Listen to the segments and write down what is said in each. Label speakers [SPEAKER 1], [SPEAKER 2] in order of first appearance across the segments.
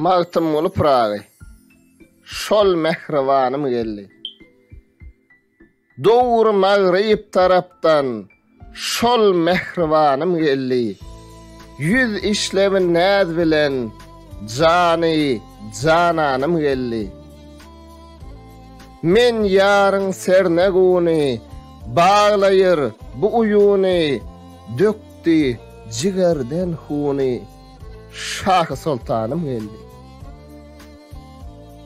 [SPEAKER 1] Magtymguly Pyragy, Şol mähribanym geldi. Dogry magryp tarapdan şol mähribanym geldi. Ýüz işlewi näz bilen jany jananym geldi. Men ýaryň serneguny baglaýyr bu uýuny dökdi jigerden huny şahy soltanym geldi.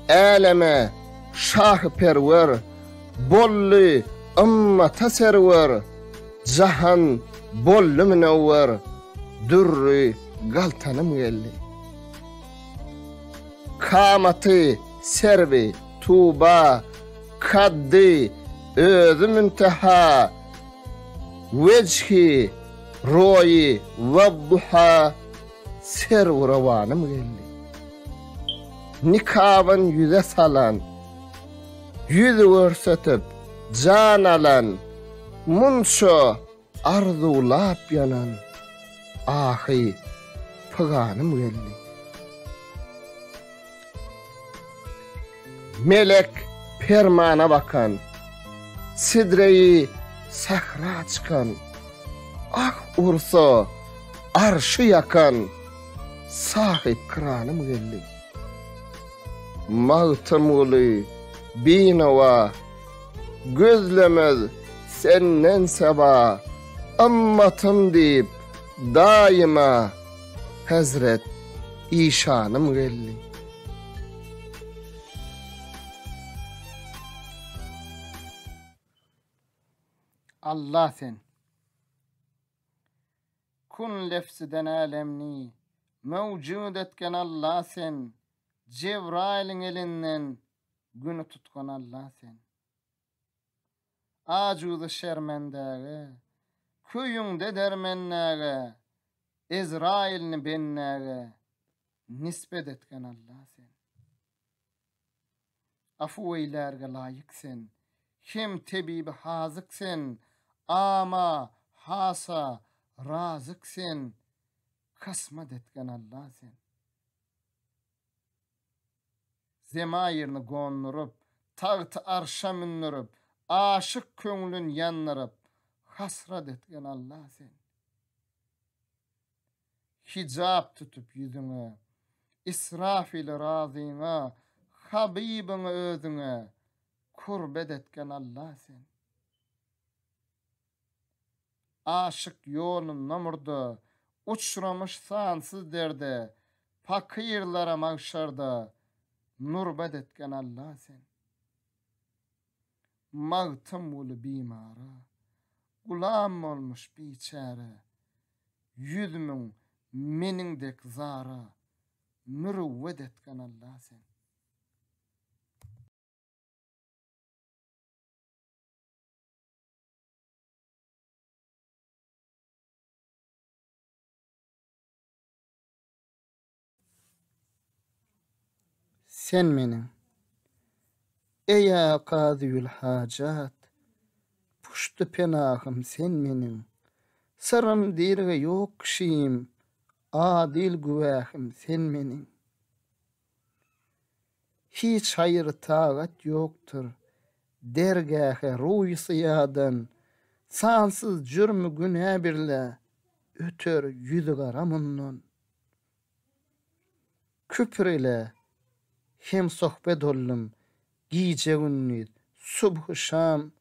[SPEAKER 1] Äleme şahy perwer Boldy ymmata serwer, Jahan boldy münewwer, Dürri galtanym geldi. Kamaty serwi tuba, Kaddy özi münteha, Wejhi roýy wed-duha, Serwi rowanym geldi. Nikabyn ýüze salan, Ýüz görsetip, jan alan, Munça arzuwlap ýanan, Ahy, pyganym geldi. Melek permana bakan, Sidreýi sähra çykan, Ah ursa, arşy ýakan, Sahypkyranym geldi. Magtymguly, binowa, Gözlemez senden seba, Ymmatym diýip, daýyma, Hezret işanym geldi.
[SPEAKER 2] Alla sen. Kun lefziden älemni möwjud etgen Alla sen, Jebraýylyň elinden Güni tutgan Alla sen. Ajuzy şermendäge, köýüňde dermendäge, Ezraýylyny bendäge nisbet etgen Alla sen. Afu eýlärge laýyk sen, Hem tebibi hazyk sen, Ama, hasa, razyk sen, Kysmat etgen Alla sen. Zemaýyryny gonduryp, Tagty arşa mündürip, Aşyk köňlün ýandyryp, Hasrat etgen Alla sen. Hijap tutup ýüzüňe, Israfili razyňa, Habybyňy özüňe, Kurbet etgen Alla sen. Aşyk ýolunda murda, Uçramyş sansyz derde, Pakyrlara magşarda, Nurbet etgen Alla sen. Magtymguly bimara, Gulam bolmuş biçäre, 100.000 meniň dek zara, Mürüwwet etgen Alla sen. Sen meniň, eý-ä kazyül hajat, Puşty-penahym sen meniň, Syrym diýrge ýok kişim, Adyl güwähim sen meniň. Hiç haýyr-tagat ýokdur, Dergähe ruý syýadan, Sansyz jürmi-günä birle, Öter ýüzügara mundan. Küpür ile hemsohbet oldum, Gije-gündiz, subhy-şam,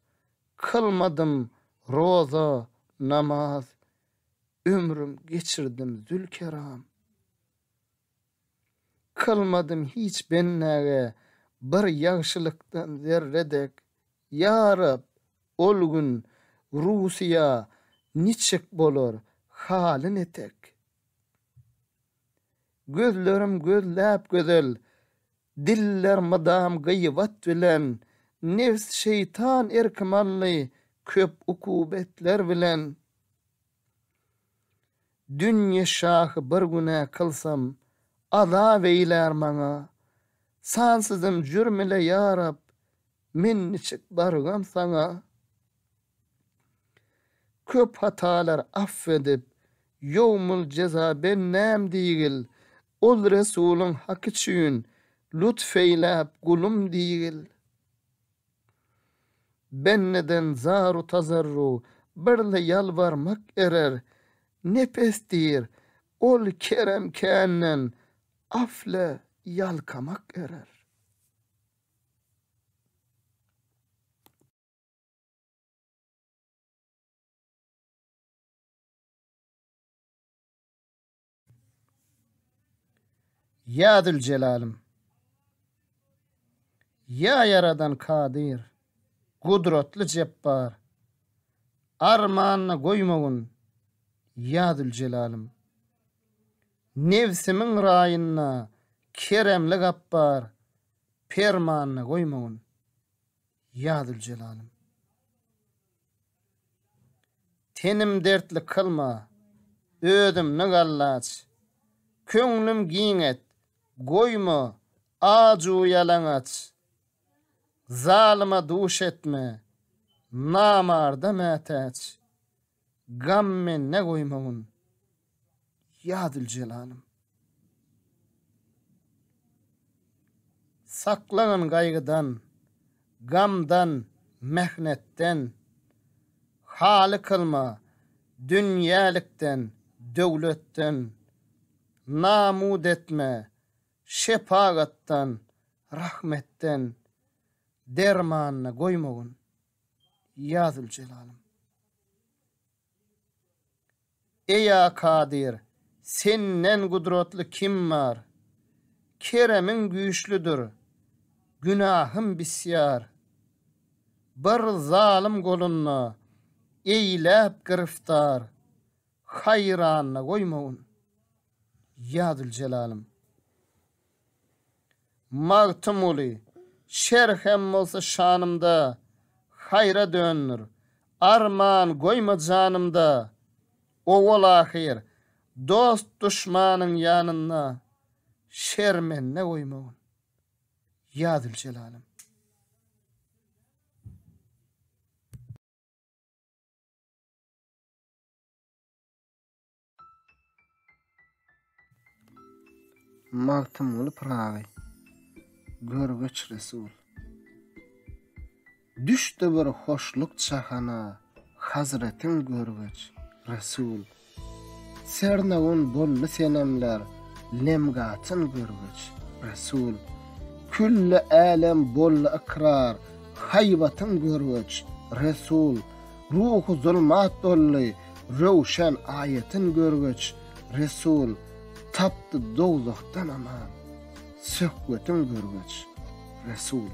[SPEAKER 2] Kylmadym roza, namaz, Ömrüm geçirdim zül-keram. Kylmadym hiç bendäge Bir ýagşylykdan zerre dek, Ýa Reb, ol gün Rusyýa Niçik bolar, haly netek? Gözlerim gözläp gözel, Diller mydam gyýbat bilen, Nebs şeýtan erkim aldy, Köp ukubetler bilen. Dünýe şahy bir günä kylsam, Azap eýlär maňa. Sansyzym jürm ile ýa Rab, Men niçik bargam saňa. Köp hatalar aff edip, Ýowmul jeza bendäm diýgil. Ol Resulyň haky üçin lutf eýläp gulum diýgil. Bendeden zar-u tazarru birle ýalbarmak erer, Nepes diýr, ol kerem känden afle ýalkamak erer. Ýa Züljelalym! Ýa Ýaradan Kadyr, Gudratly Jepbar! Armanda goýmagyn, ýa Züljelalym! Nebsimiň raýynda keremli Gapbar, Permanda goýmagyn, ýa Züljelalym! Tenim dertli kylma, özümni gallaç. Köňlüm giň et, goýma aju-ýalaňaç. Zalyma duş etme, namarda mätäç. Gam mende goýmagyn, ýa Züljelalym. Saklagyn gaýgydan, gamdan, mähnetden, Haly kylma dünýälikden, döwletden, Namut etme şepagatdan, rahmetden, Dermanda goýmagyn, ýa Züljelalym. Eý-a Kadyr, Senden gudratly kim bar? Keremiň güýçlüdir, günahym bisýar. Bir zalym golunda eýläp giriftar, Haýranda goýmagyn, ýa Züljelalym. Magtymguly, şer hem bolsa şanymda, Haýra döndür, arman goýma janymda, Owal-ahyr, dost-duşmanyň ýanynda, Şermende goýmagyn, ýa Züljelalym. Magtymguly Pyragy, Görgeç Resul. Düşdi bir hoşluk jahana, Hazretiň görgeç, Resul. Sernagun boldy senemler, Lemgatyn görgeç, Resul. Külli älem boldy ykrar, Haýbatyň görgeç, Resul. Ruhy zulmat boldy, Röwşen aýatyn görgeç, Resul, Tapdy dowzahdan aman, Söhbetiň görgeç, Resul.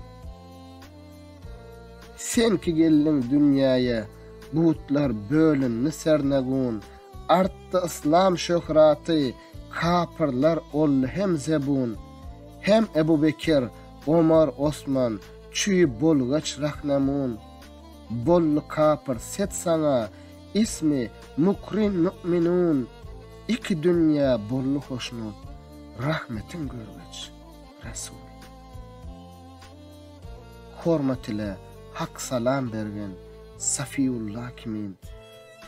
[SPEAKER 2] Sen ki geldiň dünýäýe, Butlar bölündi sernegun, Artdy yslam şöhraty, Kapyrlar oldy hem zebun. Hem Ebu Bekir, Omar, Osman, Çüý bolgaç rahnamun. Boldy kapyr set saňa, Ismi Mukrin Mü'minun, Iki dünýä boldy hoşnut, Rahmetiň görgeç, Resul. Hormat ile Hak salam bergen, Safiulla kimin,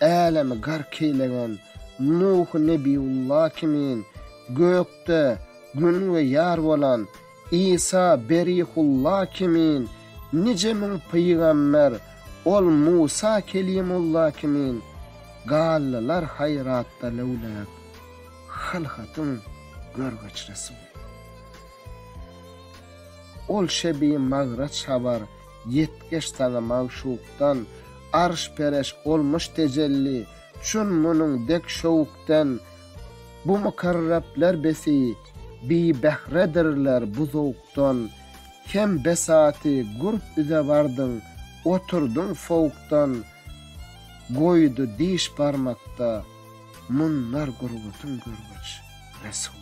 [SPEAKER 2] Älemi gark eýlegen, Nuhy Nebiulla kimin, Gökde Gün we ýar bolan, Isa Berihulla kimin, Nije müň pygamber, ol Musa Kelimulla kimin, Galdylar haýratda löwläp, Hylhatyň görgeç Resul. Ol şebi magraç habar ýetgeç saňa magşukdan, Arş-pereş olmuş tejelli, çün munuň dek şowukdan, Bu mukarrepler besi bibähredirler bu zowkdan, Hem besaty gurp üze bardyň, oturdyň fowkdan, Goýdy diş barmakda munlar gurbatyn görgüç, Resul.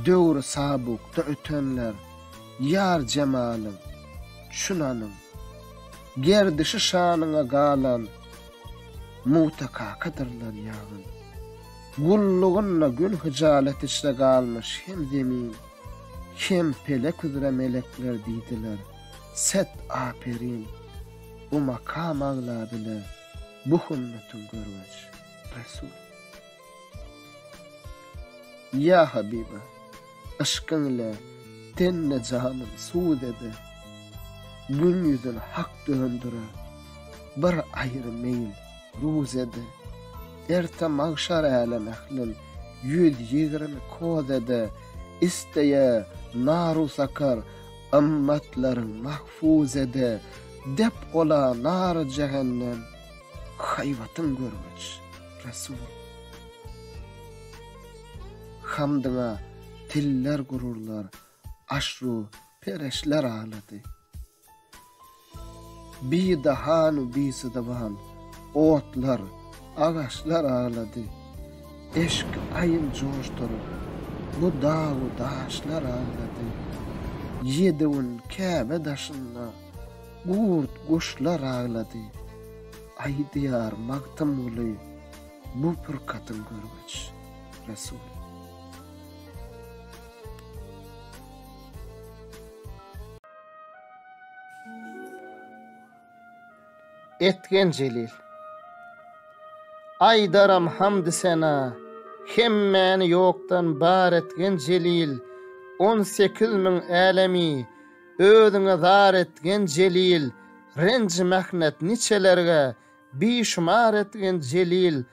[SPEAKER 2] Döwri sabukda ötenler, ýar jemalyň, çün anyň, Gerdişi şanyňa galan mutakakadyrlar ýagyn. Gullugynda gün hyjalat içre galmyş hem zemin, Hem pelek üzre melekler diýdiler, Set aperin, bu makam agla bile, Bu hümmetiň görgeç, Resul.
[SPEAKER 1] Ýa Habiba, yşkyň ile tende janym suz ede, Gün ýüzün hak döndüre, bir aýry meýil ruz ede, Erte magşar älem ählin 120 koz ede, Isteýe nar-u sakar ymmatlaryň mahfuz ede, Dep ola nar-y jähennem haýbatyň görgeç, Resul. Hamdyňa tiller gururlar, aşru pereşler aglady. Bi dahan-u bi zyban, otlar, agaçlar aglady. Eşk aýyn joşduryp, bu dag-u daşlar aglady. Ýedi gün Käbe daşynda gurt, guşlar aglady. Aýdýar Magtymguly bu purkatyň görgeç, Resul.
[SPEAKER 2] Etgen Jelil. Aýdaram hamdy-sena, hemmäni ýokdan bar etgen Jelil, 18 000 älemi özüňe zar etgen Jelil, renji-mähnet niçelerge bişumar etgen Jelil,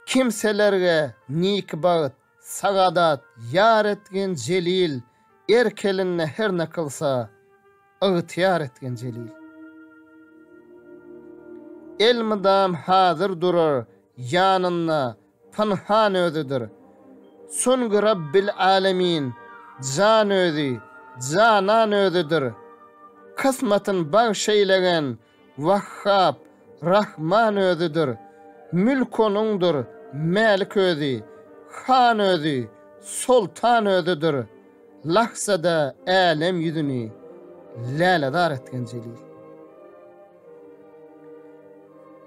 [SPEAKER 2] kimselerge nik bagt, sagadat ýar etgen Jelil, erk elinde her ne kylsa, ygtyýar etgen Jelil. Elmydam hazyr durar ýanynda pynhan özüdir. Sungy Rabbil Alemin jan özi, janan özüdir. Kysmatyn bagş eýlegen Wahhab, Rahman özüdir. Mülk onuňdyr, Mälik özi, han özi, soltan özüdir. Lahzada älem ýüzüni lälezar etgen Jelil.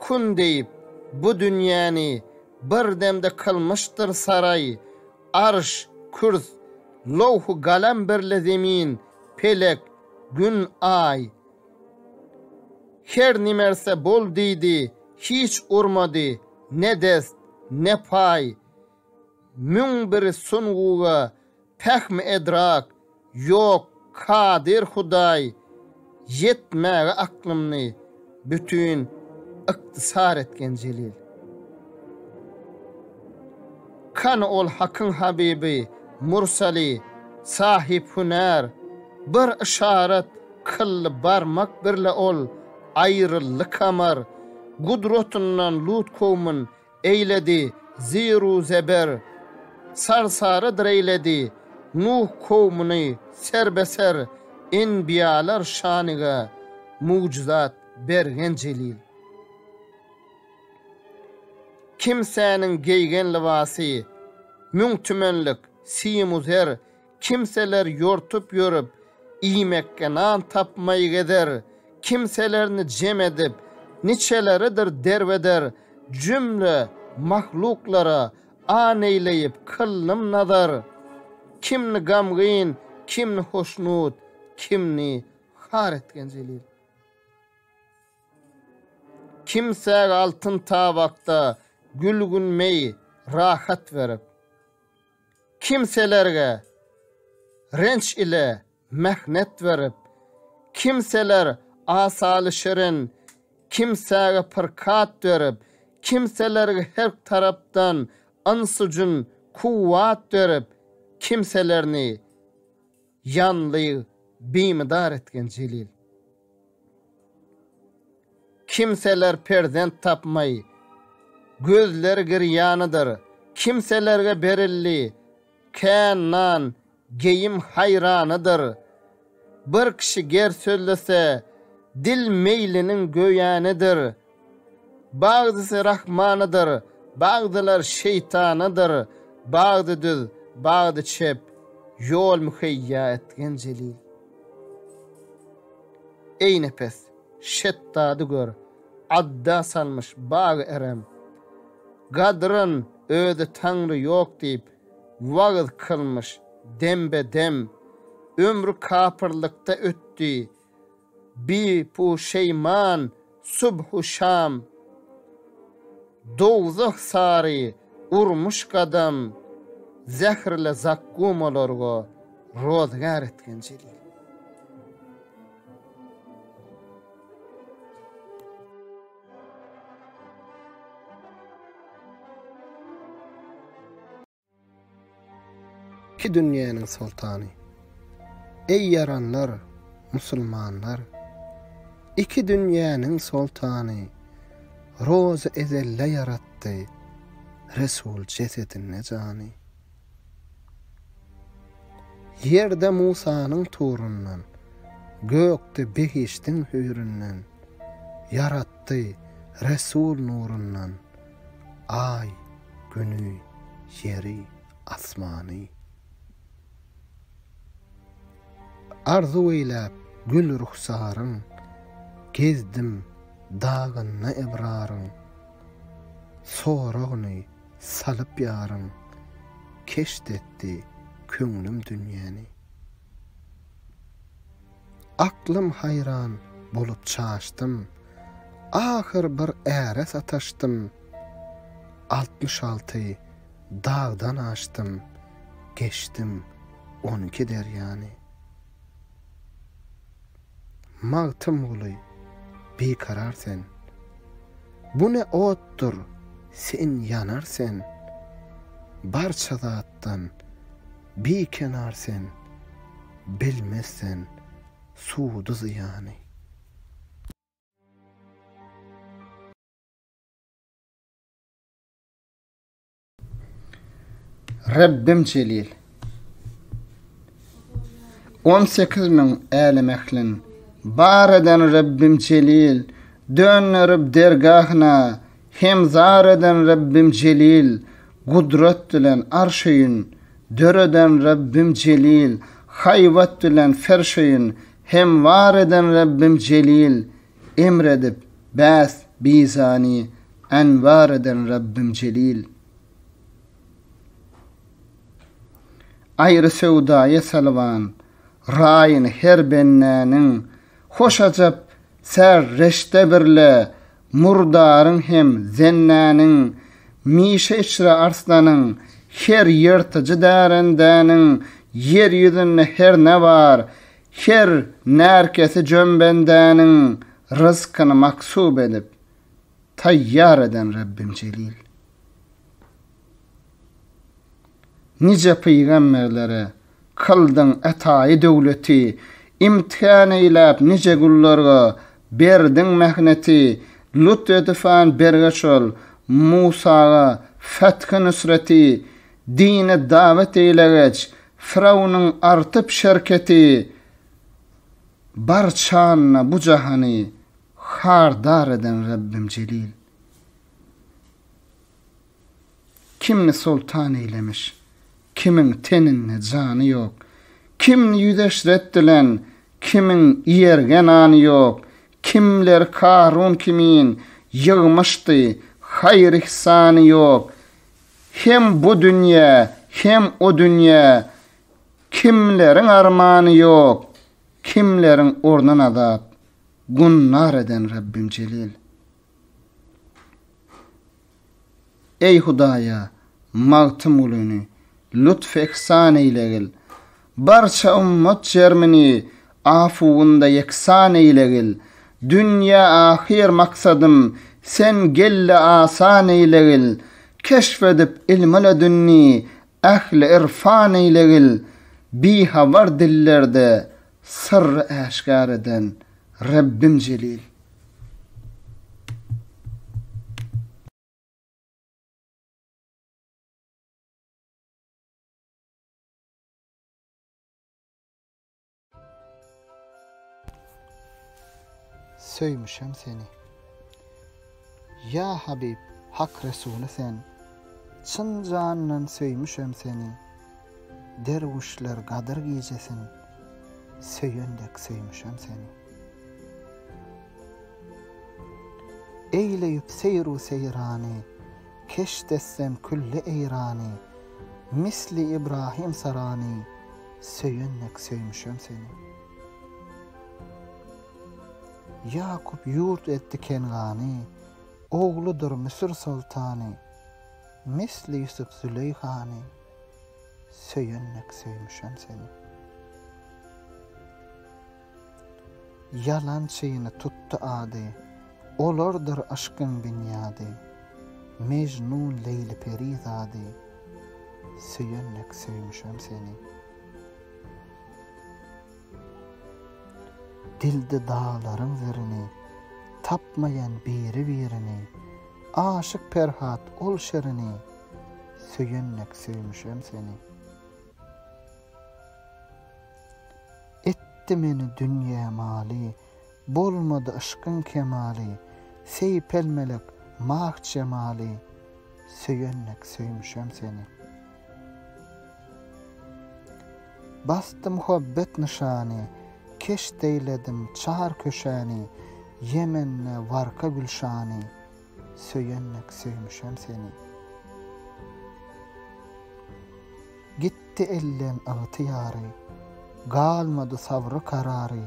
[SPEAKER 2] Kun diýip, bu dünýäni bir demde kylmyşdyr saraý, Arş, kürs, lowhy galam birle zemin, pelek, gün, aý. Her nimerse bol diýdi, hiç urmady ne dest, ne paý. 1001 sunguga pähm-edrak ýok kadyr Hudaý, Ýetmäge aklymny bütin ykdysar etgen Jelil. Kany ol Hakyň habyby, mursaly, sahyp hünär, Bir yşarat kyldy barmak birle ol aýryldy kamar, Gudratyndan Lut kowmun eýledi ziru-zeber, Sarsarydyr eýledi Nuh kowmuny serbe-ser, Enbiýalar şanyga mugjyzat bergen Jelil. Kimsäniň geýgen lybasy müň tümenlik simu-zer, Kimseler ýortup ýörüp, iýmekge nan tapmaý gezer, Kimselerini jem edip, niçeleridir derbeder, Jümle mahluklara an eýleýip kyldym nazar, Kimni gamgyn, kimni hoşnut, kimni har etgen Jelil. Kimsäge altyn tabakda gülgün meý rahat berip, Kimselerge renç ile mähnet berip, Kimseler asaly şirin, kimsäge pyrkat berip, Kimselerge her tarapdan yns-u jyn kuwwat berip, Kimselerni ýanlyg bimydar etgen Jelil. Kimseler perzent tapmaý, gözleri girýanydyr, Kimselerge berildi kän nan, geýim haýranydyr. Bir kişi ger sözlese, dil meýliniň göýänidir. Bagzysy Rahmanydyr, bagzylar şeýtanydyr, Bagzy düz, bagzy çep, ýol müheýýa etgen Jelil. Eý nepes, şetdady gör, adda salmyş bagy-Erem. Gadyryn özi Taňry ýok diýip, wagyz kylmyş dembe-dem. Ömri kapyrlykda ötdi, bi-puşeýman subh-u şam. Dowzah sary urmuş gadam. Zährle zakgum olarga rozgär etgen Jelil. Ki dünýäniň soltany. Eý ýaranlar, musulmanlar! Iki dünýäniň soltany Rozy ezelde ýaratdy Resul jesedinde jany. Ýerde Musanyň turundan, Gökde behişdiň hüýründen, Ýaratdy Resul nurundan Aý, Güni, Ýeri, Asmany. Arzuw eýläp gül ruhsaryň, Gezdim dagynda ebraryň. Soragyny salyp ýaryň, Keşt etdi köňlüm dünýäni. Aklym haýran bolup çaşdym, Ahyr bir äre sataşdym. 66 dagdan aşdym, Geçdim on iki derýany. Magtymguly, bikarar sen. Bu ne otdur, sen ýanar sen. Barça zatdan bikenar sen, Bilmez sen sudy-zyýany. Rabbim Jelil. 18 müň älem ählin bar eden Rabbim Jelil, dönderip dergahyna hem zar eden Rabbim Jelil, gudrat bilen arş öýün döreden Rabbim Jelil, haýbat bilen ferş öýün hem war eden Rabbim Jelil, emr edip bäs bizany enwar eden Rabbim Jelil. Aýry söwdaýa salyban, raýyny her bendäniň, Hoş ajap sär reşde birle murdaryň hem zennäniň, Mişe içre arslanyň, her ýyrtyjy därendäniň, Ýer ýüzünde her ne bar, her närkesi jömbendäniň Ryzkyny maksup edip, taýýar eden Rabbim Jelil. Nije pygamberlere kyldyň ätaýy döwleti, Imtihan eýläp nije gullarga berdiň mähneti, Lutf edifan berge şol Musaga fethy-nusreti, Dine dawet eýlegeç Firawnyň artyp şerketi, Barçanyna bu jahany hardar eden Rabbim Jelil. Kimni soltan eýlemiş, kimiň teninde jany ýok, Kimni ýüz eşret bilen, kimiň iýerge nany ýok, Kimleri Karun kimin ýygmyşdy, haýyr-ihsany ýok, Hem bu dünýä, hem o dünýä kimleriň armany ýok, Kimleriň ornun azap, gunnar eden Rabbim Jelil. Eý Hudaýa, Magtymgulyny lutf-ihsan eýlegil. Barça ummat jermini afuwynda ýeksan eýlegil. Dünýä ahyr maksadym sen gel-de asan eýlegil. Keşf edip ilmi-ledünni ähli irfan eýlegil. Bihabar dillerde syrry äşgär eden Rabbim Jelil. Söýmüşem seni. Ýa Habyp, Hak Resuly sen, Çyn jandan söýmüşem seni. Derwüşler Gadyr gijesin, Söýen dek söýmüşem seni. Eýleýip seýr-u-seýrany, Keşt etsem külli Eýrany, Misli Ibrahim Sarany, Söýen dek söýmüşem seni. Ýakup ýurt etdi Kengany, Ogludyr Müsür soltany, Misli Ýusup Züleýhany. Söýen dek söýmüşem seni. Ýalan çyny tutdy ady, Olardyr yşkyň binýady. Mejnun Leýli perizady, Söýen dek söýmüşem seni. Dilde daglaryň zerini, Tapmaýan biri-birini, Aşyk Perhat ol şirini, Söýen dek söýmüşem seni. Etdi meni dünýä maly, Bolmady yşkyň kemaly, Seýpelmelek mah jemaly, Söýen dek söýmüşem seni. Basdy muhabbet nyşany, Keşt eýledim çar köşäni, Ýemende Warka gülşany, Söýen dek söýmüşem seni. Gitdi elden ygtyýary, Galmady sabry-karary,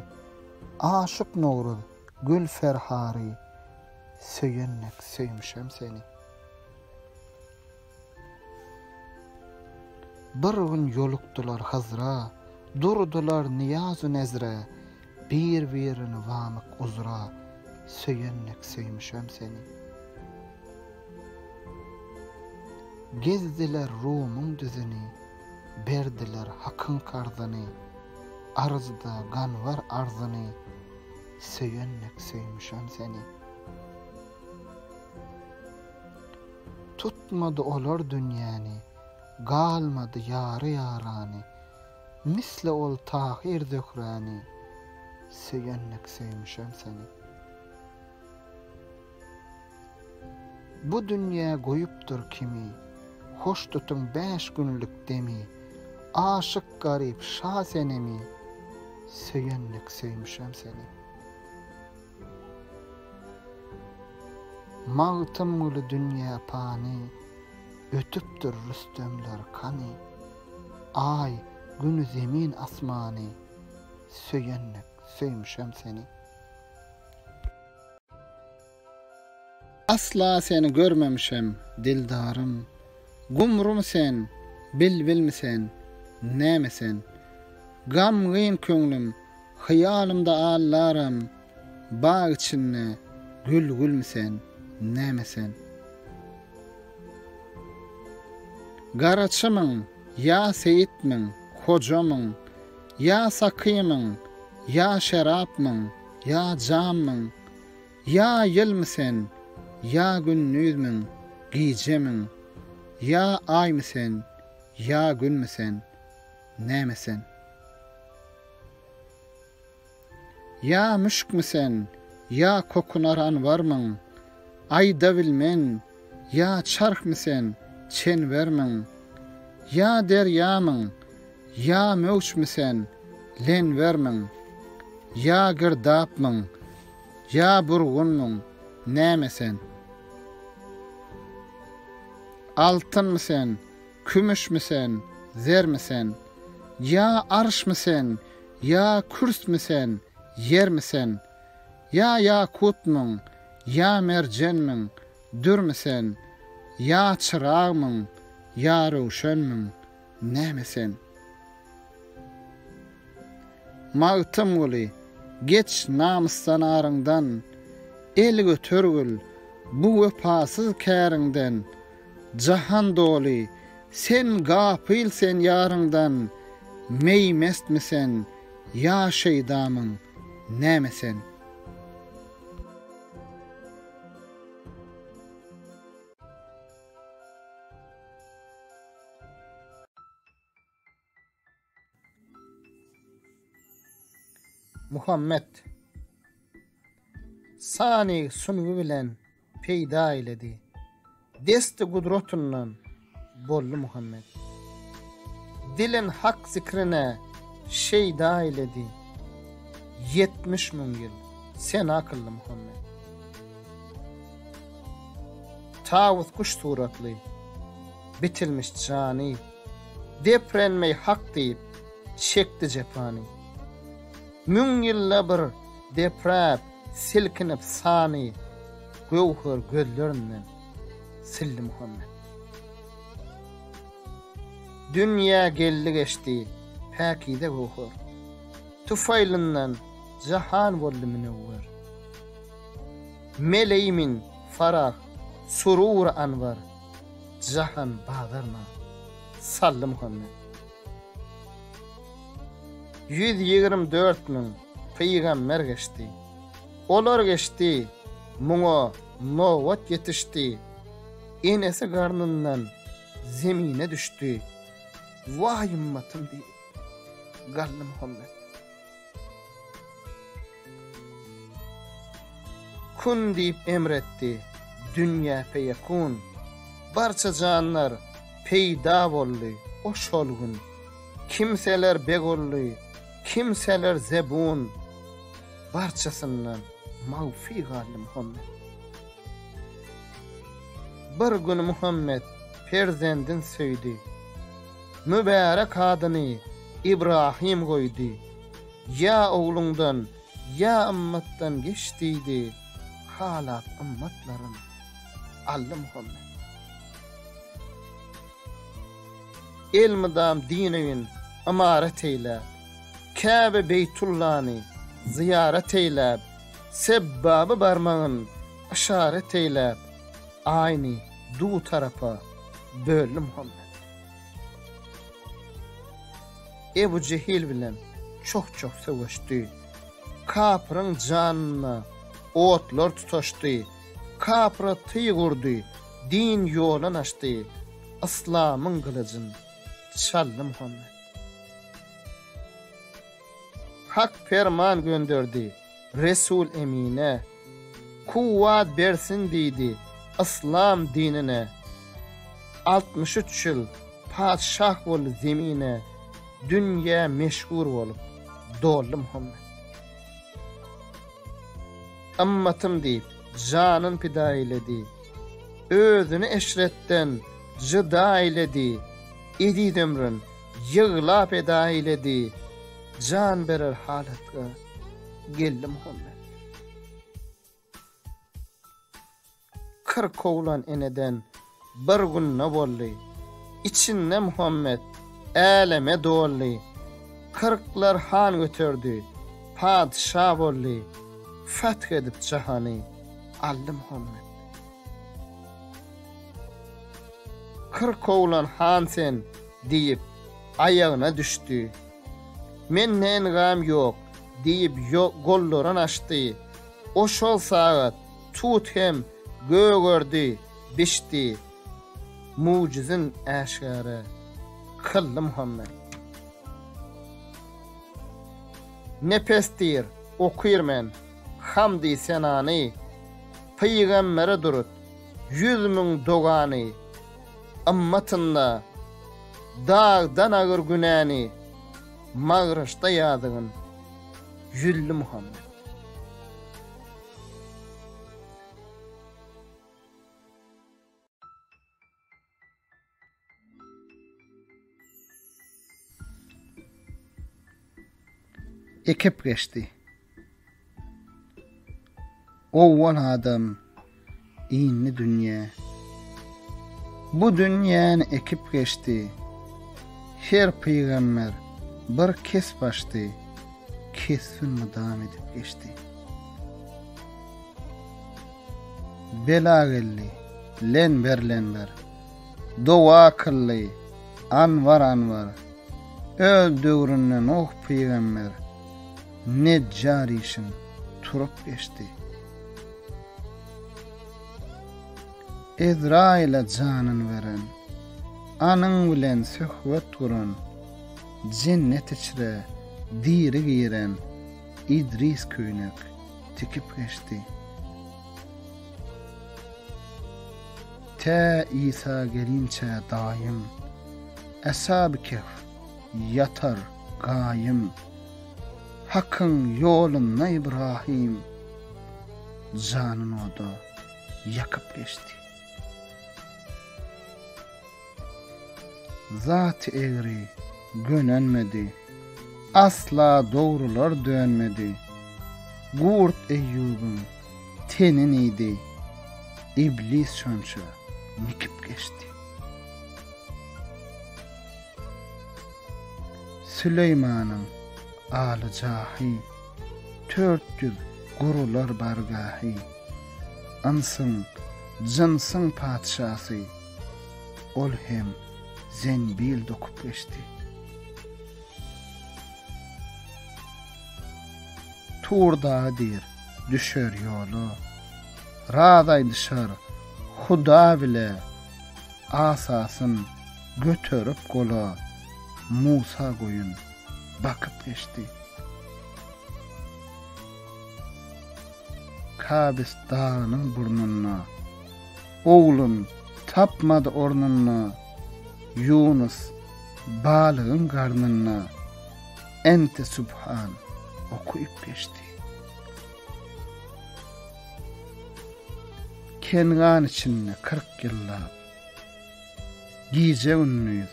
[SPEAKER 2] Aşyk Nowruz, gül ferhary, Söýen dek söýmüşem seni. Bir gün ýolukdylar Hyzra, Durdular nyýaz-u nezre, Bir-birini wamyk uzra, Söýen dek söýmüşem seni. Gezdiler Rumyň düzüni, Berdiler Hakyň karzyny, Arzda ganbar arzyny, Söýen dek söýmüşem seni. Tutmady olar dünýäni, Galmady ýary-ýarany, Misli ol Tahyr-Zöhräni, Söýen dek söýmüşem seni. Bu dünýä goýupdyr kimi, Hoş tutuň bäş günlük demi, Aşyk garyp şa senemi, Söýen dek söýmüşem seni. Magtymguly dünýä pany, Ötüpdir Rüstemler kany, Aý, Güni zemin asmany, Söýen dek söýmüşem seni. Asla seni görmemişem, dildarym, Gumrumy sen, bilbilmi sen, näme sen? Gamgyn köňlüm, hyýalymda allaram, Bag içinde gül-gülmi sen, näme sen? Garaçymyň, ýa seýitmiň, hojamyň, Ýa sakymyň, ýa şerapmyň, ýa jammyň, Ýa ýylmy sen, ýa gündizmiň, gijemiň, Ýa aýmy sen, ýa günmi sen, näme sen? Ýa müşkmi sen, ýa kokunar anbarmyň, Aýda bilmen, ýa çarhmy sen, çenbermiň, Ýa derýamyň, ýa möwçmi sen, lenbermiň, Ýa girdapmyň, ýa burgunmyň, näme sen? Altynmy sen, Kümüşmi sen, zermi sen? Ýa arşmy sen, ýa kürsmi sen, ýermi sen? Ýa ýakutmyň, ýa merjenmiň, dürmi sen? Ýa çyragmyň, ýa röwşenmiň, näme sen? Magtymguly, geç namysdan aryňdan, El götergil bu wepasyz käriňden, Jahan doly, sen gapyl sen ýaryňdan, Meý mestmi sen, ýa şeýdamyň, näme sen? Muhammet Sany sungy bilen peýda eýledi. Desti gudratyndan boldy Muhammet. Dilin hak zikrine şeýda eýledi. 70 müň ýyl sena kyldy Muhammet. Tawus guş suratly, bitilmiş jany, Deprenmeý hak diýip, çekdi jepany. Müň ýylda bir depräp, silkinip sany, Göwher gözlerinden sildi Muhammet. Dünýä geldi geçdi päkize göwher. Tufaýlyndan jahan boldy münewwer. Meleýmin farah, surur anwar, Jahan bazaryna saldy Muhammet. 124 müň pygamber geçdi. Olar geçdi, muňa nobat ýetişdi. Enesi garnyndan zemine düşdi. Waý ymmatym diýip, galdy Muhammet. Kun diýip emretdi, dünýä peýekun. Barça janlar peýda boldy o şol gün. Kimseler beg oldy, kimseler zebun. Barçasyndan magfy galdy Muhammet. Bir gün Muhammet perzendin söýdi. Mübärek adyny Ibrahym goýdy. Ýa ogluňdan, ýa ymmatdan geç diýdi, halap ymmatlaryn aldy Muhammet. Elmydam din öýün ymarat eýläp, Käbe Beýtullany zyýarat eýläp, Sebbaby barmagyn yşarat eýläp, Aýny du tarapa böldi Muhammet. Ebu Jehil bilen çoh-çoh söweşdi. Kapyryň janyna otlar tutaşdy. Kapyra tyg urdy, din ýolun açdy. Yslamyň gylyjyn çaldy Muhammet. Hak perman gönderdi Resul Emine. Kuwwat bersin diýdi yslam dinine. 63 ýyl patyşah boldy zemine, Dünýä meşhur bolup doldy Muhammet. Ymmatym diýip janyn pida eýledi, Özüni eşretden jyda eýledi, Eziz ömrün ýyglap eda eýledi, Jan berer halatga geldi Muhammet. 40 oglan eneden bir günde boldy. Içinde Muhammet äleme doldy. Kyrklar han göterdi, patyşa boldy. Fath edip jahany aldy Muhammet. 40 oglan han sen diýip aýagyna düşdi. Mende engam ýok diýip gollaryn açdy. O şol sagat tut hem gögerdi, bişdi. Mugjyzyn äşgäre kyldy Muhammet. Nepes diýr, okyr men hamdy senany, Pygambere durut 100 000 dogany, Ymmatynda dagdan agyr günäni, Magraçda ýazygyn Jülli Muhammet.
[SPEAKER 1] Ekip geçdi. Owwal adam indi dünýä. Bu dünýäni ekip geçdi. Her pygamber bir kesp açdy, kesbin mydam edip geçdi. Bela geldi, lenber-lenber, doga kyldy, anbar-anbar. Öz döwründe Nuh pygamber nejjar işin turup geçdi. Ezraýyla janyn beren, Anyň bilen söhbet guran, Jennet içre diri giren Idris köýnek tikip geçdi. Tä Isa gelinçä daýym, Äshaby Kehf ýatar gaýym, Hakyň ýolunda Ibrahim janyn oda ýakyp geçdi. Zat egri gönenmedi, Asla dogrular dönmedi. Gurt Eýýubyň tenin iýdi, Iblis şonça nikip geçdi. Süleýmanyň aly jahy, 400 gurular bargahy. Ynsyň, jynsyň patyşasy, ol hem zenbil dokup geçdi. Tur dagy diýr, düşer ýola. Raz aýdyşar Huda bile, Asasyn göterip gola, Musa goýun bakyp geçdi. Kabis dagynyň burnunda, Oglun tapmady ornunda, Ýunus balygyň garnynda, Ente Subhan okyp geçdi. Kengan içinde 40 ýyllap, Gije-gündiz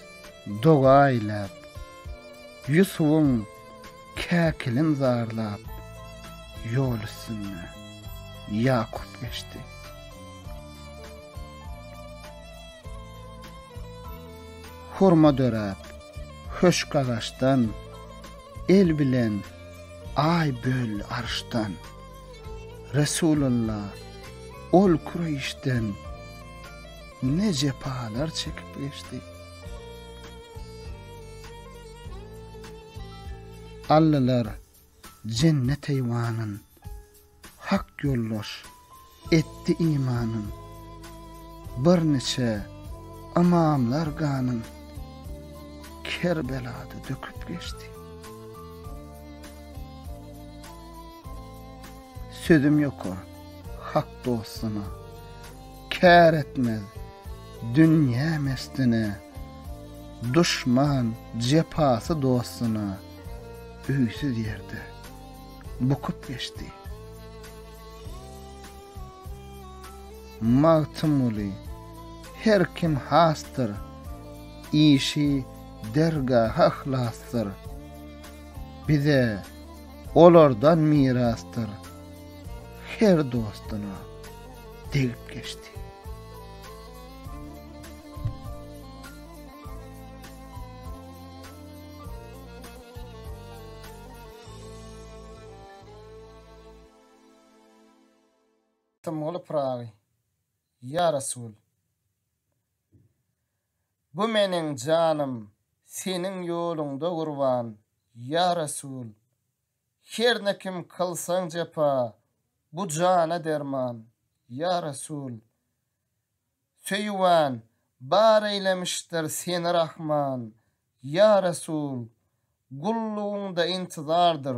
[SPEAKER 1] doga eýläp, Ýusubyň käkilin zarlap, Ýol üstünde Ýakup geçdi. Hurma döräp, höşk agaçdan, El bilen Aý böldi arşdan. Resulalla ol Kureýşden Ne jepalar çekip geçdi. Aldylar jennet eýwanyn. Hak ýoldaş etdi imanyn. Birniçe ymamlar ganyn Kerbelada döküp geçdi. Sözüm ýokar Hak dostuna, Kär etmez dünýä mestine, Duşman jepasy dostuna, Öýsüz ýerde bukup geçdi. Magtymguly, her kim hasdyr, Işi dergaha yhlasdyr. Bize olardan mirasdyr, Her dostuna degip geçdi.
[SPEAKER 2] Magtymguly Pyragy, Ýa Resul! Bu meniň janym Seniň ýoluňda gurban, ýa Resul! Herne kim kylsaň jepa, bu jana derman, ýa Resul! Söýüban, bar eýlemişdir Seni Rahman, ýa Resul! Gullugyňda intizardyr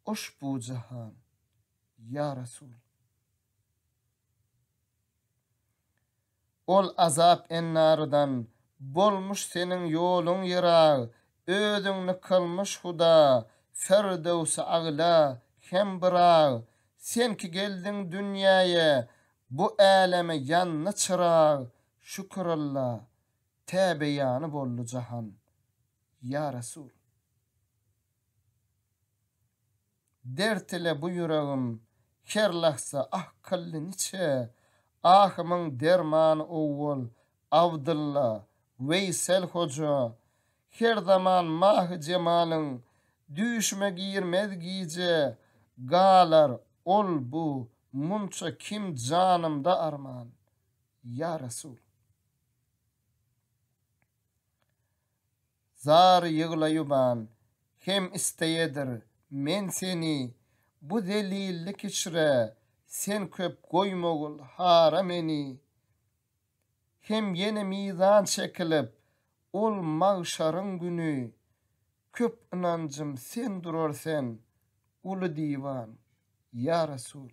[SPEAKER 2] uşbu jahan, ýa Resul! Ol azap ennarydan, bolmuş seniň ýoluň ýyrag, Özüňni kylmyş Huda, Firdöwsi agla hem byrag, Sen ki geldiň dünýäýe, bu äleme ýandy çyrag, Şükür Alla, tä beýany boldy jahan, ýa Resul. Dert ile bu ýüregim her lahza ah kyldy niçe, Ahymyň dermany owwal Abdylla, Weýsel hoja. Her zaman mahy jemalyň düýşüme girmez gije, Galar ol bu munça kim janymda arman, ýa Resul. Zar ýyglaýuban, hem isteýedir men seni, Bu zelillik içre sen köp goýmagyl hara meni. Hem ýene mizan çekilip, ol magşaryň güni, Köp ynanjym sen durar sen, uly diwan, ýa Resul.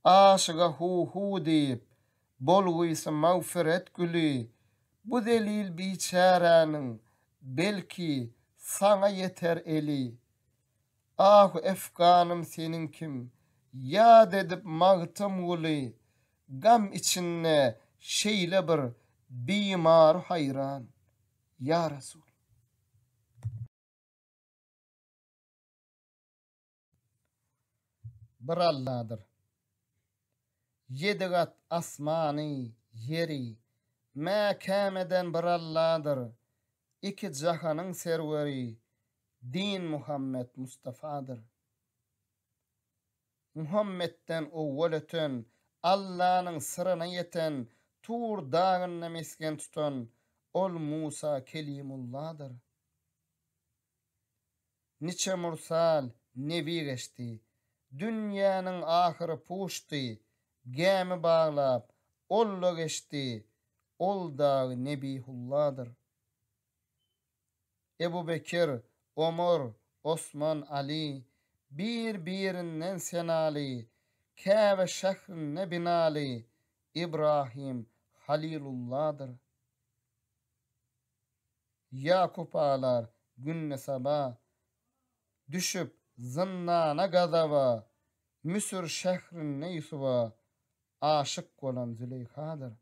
[SPEAKER 2] Aşyga hu-hu diýip, bolgusy magfyret güli, Bu zelil biçäräniň, belki, saňa ýeter eli. Ahu-efganym seniň kim, ýat edip Magtymguly, Gam içinde şeýle bir bimary-haýran, ýa Resul. Bir Alladyr. Ýedi gat asmany, ýeri, Mäkäm eden bir Alladyr.
[SPEAKER 1] Iki jahanyň serweri Din Muhammet Mustafadyr. Muhammetden owwal öten, Allanyň syryna ýeten, Tur dagynda mesgen tutan ol Musa Kelimulladyr. Niçe mursal, nebi geçdi, Dünýäniň ahyry puşdy, Gämi baglap, ol-da geçdi, Ol dagy Nebihulladyr. Ebu Bekir, Omar, Osman, Aly, bir-birinden senaly, Käbe şährinde binaly, Ibrahim Halylulladyr. Ýakup alar günde saba, Düşüp zyndana gazaba, Müsür şährinde Ýusuba, Aşyk bolan Züleýhadyr.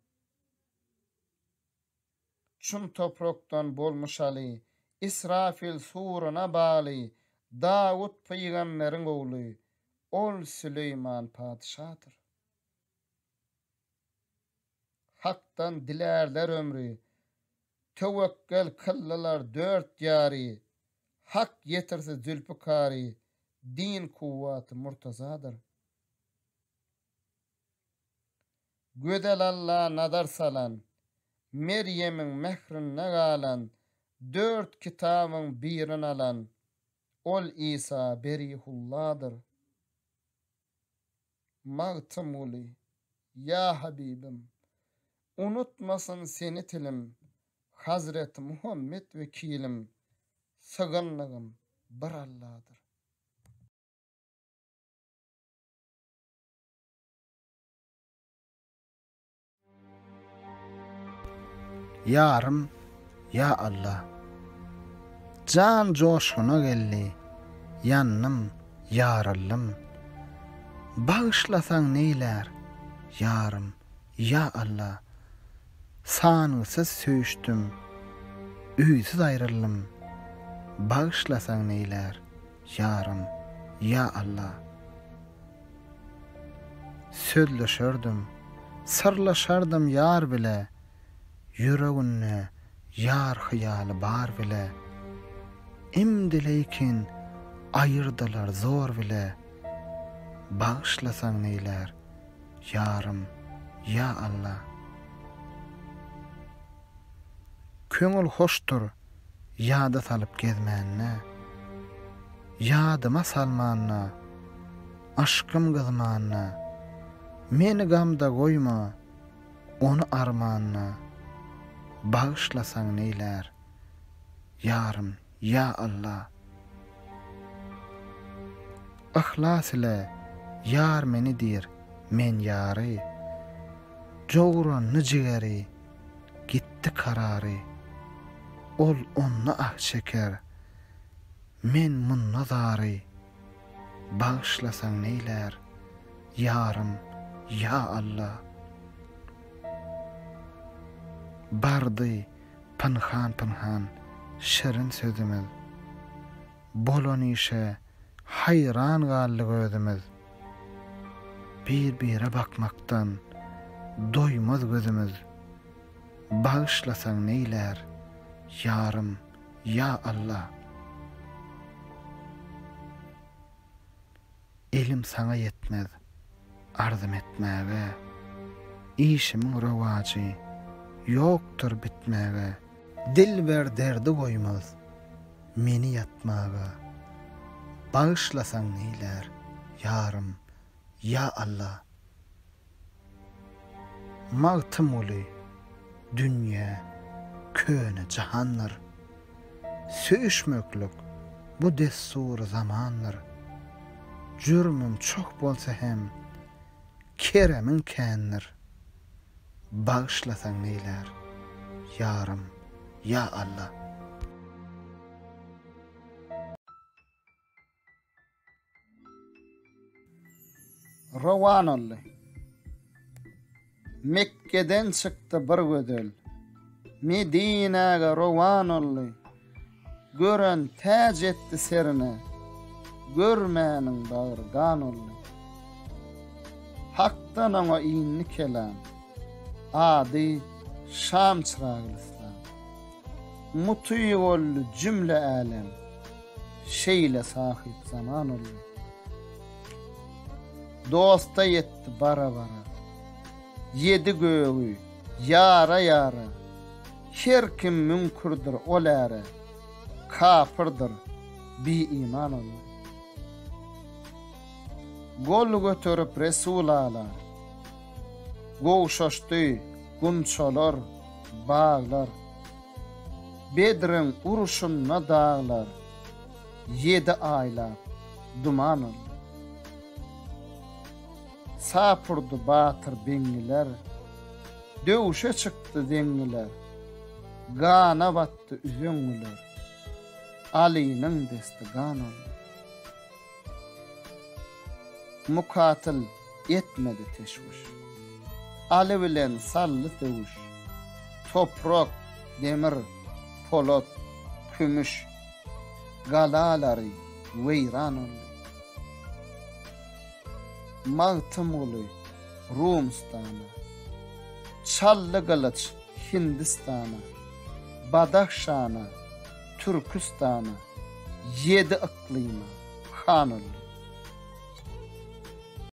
[SPEAKER 1] Çün toprakdan bolmuş Aly, Israfil suruna bagly, Dawut pygamberiň ogly, ol Süleýman patyşadyr. Hakdan dilärler ömri, Töwekgel kyldylar dört ýary, Hak ýetirse Zülpükary, Din kuwwaty Murtazadyr. Gözel Alla nazar salan, Merýemiň mährinde galan, Dört kitabyň birin alan, Ol Isa Berihulladyr. Magtymguly, ýa Habibim, Unutmasyn seni tilim, Hazreti Muhammet wekilim, Sygyndygym bir Alladyr. Ýarym, ýa Alla! Jan joşguna geldi, ýandym, ýaryldym. Bagyşlasaň neýlär, ýarym, ýa Alla! Sangysyz söýüşdim, öýsüz aýryldym. Bagyşlasaň neýlär, ýarym, ýa Alla! Sözleşerdim, syrlaşardym ýar bile, Ýüreginde ýar hyýaly bar bile. Imdi leýkin aýyrdylar zor bile, Bagyşlasaň neýlär, ýarym, ýa Alla. Köňül hoşdur ýada salyp gezmände, Ýadyma salmanda, yşkym gyzmanda, Meni gamda goýma, ony armanda, Bagyşlasaň neýlär, ýarym, ýa Alla. Yhlas ile ýar meni diýr, men ýary, Jowrandy jigeri, gitdi karary. Ol onda ah çeker, men munda zary, Bagyşlasaň neýlär, ýarym, ýa Alla. Bardy pynhan-pynhan şirin sözümiz, Bolan işe haýran galdyk özümiz. Bir-bire bakmakdan doýmaz gözümiz. Bagyşlasaň neýlär, ýarym, ýa Alla. Elim saňa ýetmez arzym etmäge, Işimiň rowajy ýokdur bitmäge. Dilber derdi goýmaz meni ýatmaga, Bagyşlasaň neýlär, ýarym, ýa Alla. Magtymguly, dünýä köne jahandyr. Söýüşmeklik bu dessury zamandyr. Jürmüm çoh bolsa hem keremiň kändir. Bagyşlasaň neýlär, ýarym, ýa Alla. Rowan oldy. Mekgeden çykdy bir gözel, Medinäge rowan oldy. Gören täç etdi serine, Görmäniň bagry gan oldy. Hakdan oňa indi kelam, Ady Şam çyragyl yslam. Mutyg oldy jümle älem, Şeýle sahyp zaman oldy. Dosta ýetdi bara-bara, Ýedi gögi ýara-ýara, Her kim müňkürdir ol äre, Kapyrdyr, bi-iman oldy. Gol göterip Resul Ala, Gowşaşdy gunçalar, baglar. Bedriň uruşynda daglar Ýedi aýlap duman oldy. Sap urdy batyr beňňiler, Döwşe çykdy zeňňiler, Gana batdy üzeňňiler, Alynyň desti gan oldy. Mukatyl etmedi teşwüş. Aly bilen saldy söwüş. Toprak, demir, polat, kümüş, Galalary weýran oldy. Magtymguly Rumstana, Çaldy gylyç Hindistana, Badahşana, Türküstana, Ýedi yklyma han oldy.